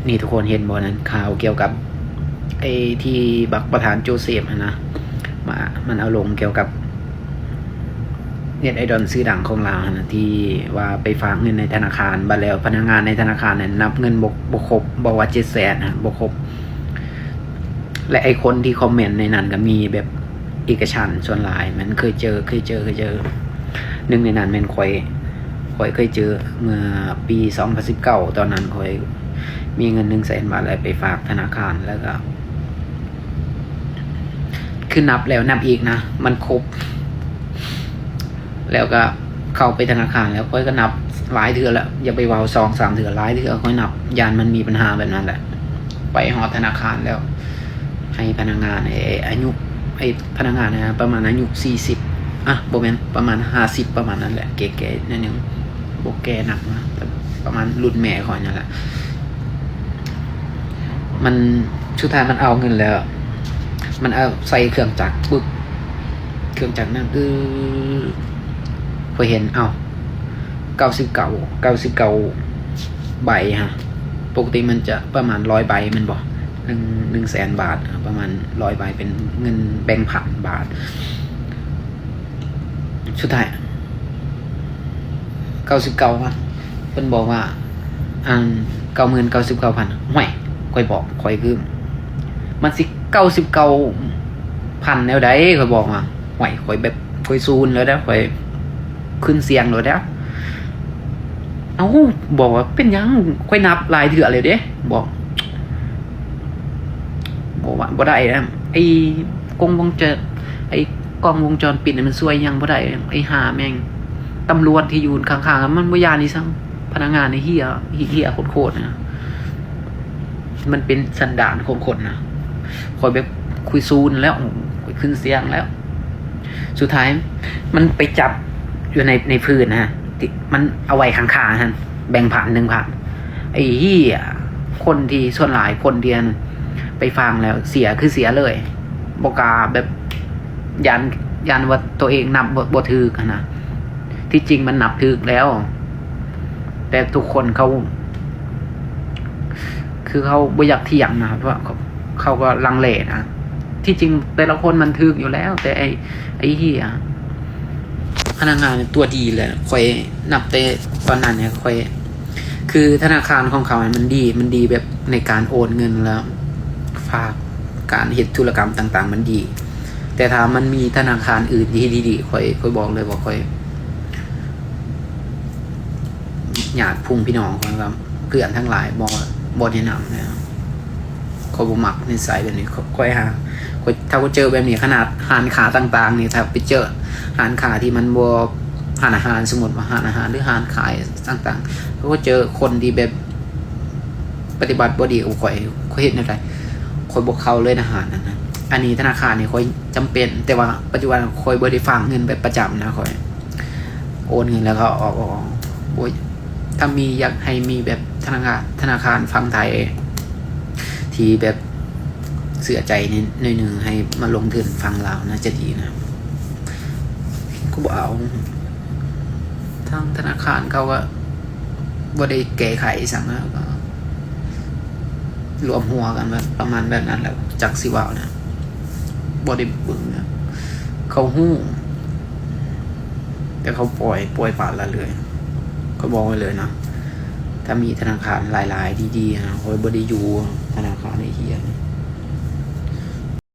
ນີ້ທຸກຄົນເຫັນບໍ່ນັ້ນ ຂ່າວກ່ຽວກັບໄອ້ທີ່ບັກປະທານໂຈເຊຟຫັ້ນນະ ມາ ມັນເອົາລົງກ່ຽວກັບເນັດໄອດອນຊື່ດັງຂອງລາວຫັ້ນນະ ທີ່ວ່າໄປຝາກເງິນໃນທະນາຄານ ບັດແລ້ວພະນັກງານໃນທະນາຄານນັ້ນນັບເງິນບໍ່ ບໍ່ຄົບ ບອກວ່າເຈັດແສນຫັ້ນ ບໍ່ຄົບ ແລະ ໄອ້ຄົນທີ່ຄອມເມັນໃນນັ້ນກໍມີແບບເອກະສັນສ່ວນຫຼາຍ ມັນເຄີຍເຈີ ເຄີຍເຈີ ເຄີຍເຈີ ໜຶ່ງໃນນັ້ນແມ່ນຂ້ອຍ ຂ້ອຍເຄີຍເຈີເມື່ອປີສອງພັນສິບເກົ້າ ຕອນນັ້ນຂ້ອຍມີເງິນໜຶ່ງແສນບາດ ແລ້ວໄປຝາກທະນາຄານ ແລ້ວກໍ ຄືນັບແລ້ວນັບອີກນະ ມັນຄົບ ແລ້ວກໍເຂົ້າໄປທະນາຄານ ແລ້ວຂ້ອຍກໍນັບຫຼາຍເທື່ອແລ້ວ ຢ່າໄປເວົ້າສອງສາມເທື່ອ ຫຼາຍເທື່ອຂ້ອຍນັບ ຢ້ານມັນມີບັນຫາແບບນັ້ນແຫຼະ ໄປຮອດທະນາຄານແລ້ວ ໃຫ້ພະນັກງານ ເອີ ອາຍຸ ໄອ້ພະນັກງານນະ ປະມານອາຍຸສີ່ສິບ ອ່ະ ບໍ່ແມ່ນ ປະມານຫ້າສິບ ປະມານນັ້ນແຫຼະ ແກ່ໆໜ້ອຍໜຶ່ງ ບໍ່ແກ່ໜັກນະ ປະມານລຸ້ນແມ່ຂ້ອຍນັ້ນແຫຼະ ມັນ ສຸດທ້າຍມັນເອົາເງິນແລ້ວ ມັນເອົາໃສ່ເຄື່ອງຈັກປຶບ ເຄື່ອງຈັກນັ້ນ ອື ຂ້ອຍເຫັນ ເອົ້າ ເກົ້າສິບເກົ້າ ເກົ້າສິບເກົ້າໃບຮະ ປົກກະຕິມັນຈະປະມານຮ້ອຍໃບແມ່ນບໍ່ ໜຶ່ງ ໜຶ່ງແສນບາດ ປະມານຮ້ອຍໃບ ເປັນເງິນແບງພັນບາດ ສຸດທ້າຍ ເກົ້າສິບເກົ້າພັນ ເພິ່ນບອກວ່າ ອັນ ເກົ້າໝື່ນເກົ້າສິບເກົ້າພັນ ຫ້ວຍ ຂ້ອຍບອກ ຂ້ອຍຄື ມັນຊິເກົ້າສິບເກົ້າພັນແນວໃດ ຂ້ອຍບອກວ່າ ຫ້ວຍ ຂ້ອຍແບບ ຂ້ອຍສູນແລ້ວເດ້ ຂ້ອຍຂຶ້ນສຽງໂລດເດ້ ເອົ້າ ບອກວ່າ ເປັນຫຍັງ ຂ້ອຍນັບຫຼາຍເທື່ອແລ້ວເດ້ ບອກ ບໍ່ວ່າ ບໍ່ໄດ້ນະ ໄອ້ກ້ອງວົງຈອນ ໄອ້ກ້ອງວົງຈອນປິດນີ້ມັນຊ່ວຍຫຍັງບໍ່ໄດ້ ໄອ້ຫ່າແມ່ງ ຕຳຫຼວດທີ່ຢູ່ຂ້າງໆ ມັນບໍ່ຢ້ານອີ່ຫຍັງ ພະນັກງານນີ້ເຫ້ຍ ເຫ້ຍໂຄດໆ ນະ ມັນເປັນສັນດານຂອງຄົນນະ ຂ້ອຍແບບຂ້ອຍສູນແລ້ວ ຂ້ອຍຂຶ້ນສຽງແລ້ວ ສຸດທ້າຍມັນໄປຈັບຢູ່ໃນ ໃນພື້ນນະ ທີ່ມັນເອົາໄວ້ຂ້າງໆຫັ້ນ ແບງພັນ ໜຶ່ງພັນ ໄອ້ເຫ້ຍ ຄົນທີ່ ສ່ວນຫຼາຍຄົນທີ່ ອັນ ໄປຟັງແລ້ວເສຍຄືເສຍເລີຍ ບໍ່ກ້າແບບ ຢ້ານ ຢ້ານວ່າໂຕເອງນັບບໍ່ ບໍ່ຖືກຫັ້ນນະ ທີ່ຈິງມັນນັບຖືກແລ້ວ ແຕ່ທຸກຄົນເຂົາ ຄືເຂົາບໍ່ຢາກຖຽງນະ ເພາະວ່າເຂົາ ເຂົາກໍລັງເລນະ ທີ່ຈິງແຕ່ລະຄົນມັນຖືກຢູ່ແລ້ວ ແຕ່ໄອ້ ໄອ້ເຫ້ຍ ພະນັກງານຕົວດີແຫຼະ ຂ້ອຍນັບແຕ່ຕອນນັ້ນນະ ຂ້ອຍ ຄືທະນາຄານຂອງເຂົາມັນດີ ມັນດີແບບໃນການໂອນເງິນ ແລ້ວຝາກ ການເຮັດທຸລະກຳຕ່າງໆມັນດີ ແຕ່ຖ້າມັນມີທະນາຄານອື່ນທີ່ດີໆ ຂ້ອຍ ຂ້ອຍບອກເລີຍວ່າຂ້ອຍ ຍາດພຸງພີ່ນ້ອງຂ້ອຍກັບເພື່ອນທັງຫຼາຍ ບໍ່ ບໍ່ແນະນຳເລີຍ ຂ້ອຍບໍ່ມັກນິໄສແບບນີ້ ຂ້ອຍຫາ ຂ້ອຍ ຖ້າຂ້ອຍເຈີແບບນີ້ ຂະໜາດຮ້ານຄ້າຕ່າງໆນີ້ ຖ້າໄປເຈີຮ້ານຄ້າທີ່ມັນບໍ່ ຮ້ານອາຫານ ສົມມຸດວ່າຮ້ານອາຫານ ຫຼື ຮ້ານຂາຍຕ່າງໆ ຖ້າຂ້ອຍເຈີຄົນທີ່ແບບປະຕິບັດບໍ່ດີກັບຂ້ອຍ ຂ້ອຍເຮັດແນວໃດ? ຂ້ອຍບໍ່ເຂົ້າເລີຍນະຮ້ານນັ້ນນະ ອັນນີ້ທະນາຄານນີ້ຂ້ອຍຈຳເປັນ ແຕ່ວ່າປັດຈຸບັນຂ້ອຍບໍ່ໄດ້ຝາກເງິນແບບປະຈຳນະ ຂ້ອຍ ໂອນເງິນແລ້ວກໍອອກ ອອກ ໂອ້ຍ ຖ້າມີ ຢາກໃຫ້ມີແບບທະນາຄານ ທະນາຄານຝັ່ງໄທ ທີ່ແບບເຊື່ອໃຈໜ້ອຍໜຶ່ງ ໃຫ້ມາລົງທຶນຝັ່ງລາວ ໜ້າຈະດີນະ ກໍບໍ່ເອົາ ທາງທະນາຄານເຂົາກໍບໍ່ໄດ້ແກ້ໄຂອີ່ຫຍັງນະ ກໍລວມຫົວກັນແບບປະມານແບບນັ້ນແຫຼະ ຈັກຊິເວົ້ານະ ບໍ່ໄດ້ເບິ່ງນະ ເຂົາຮູ້ ແຕ່ເຂົາປ່ອຍ ປ່ອຍປະລະເລີຍ ຂ້ອຍບອກໄວ້ເລີຍນະ ຖ້າມີທະນາຄານຫຼາຍໆ ດີໆ ນະ ຂ້ອຍບໍ່ໄດ້ຢູ່ທະນາຄານໄອ້ເຫ້ຍນີ້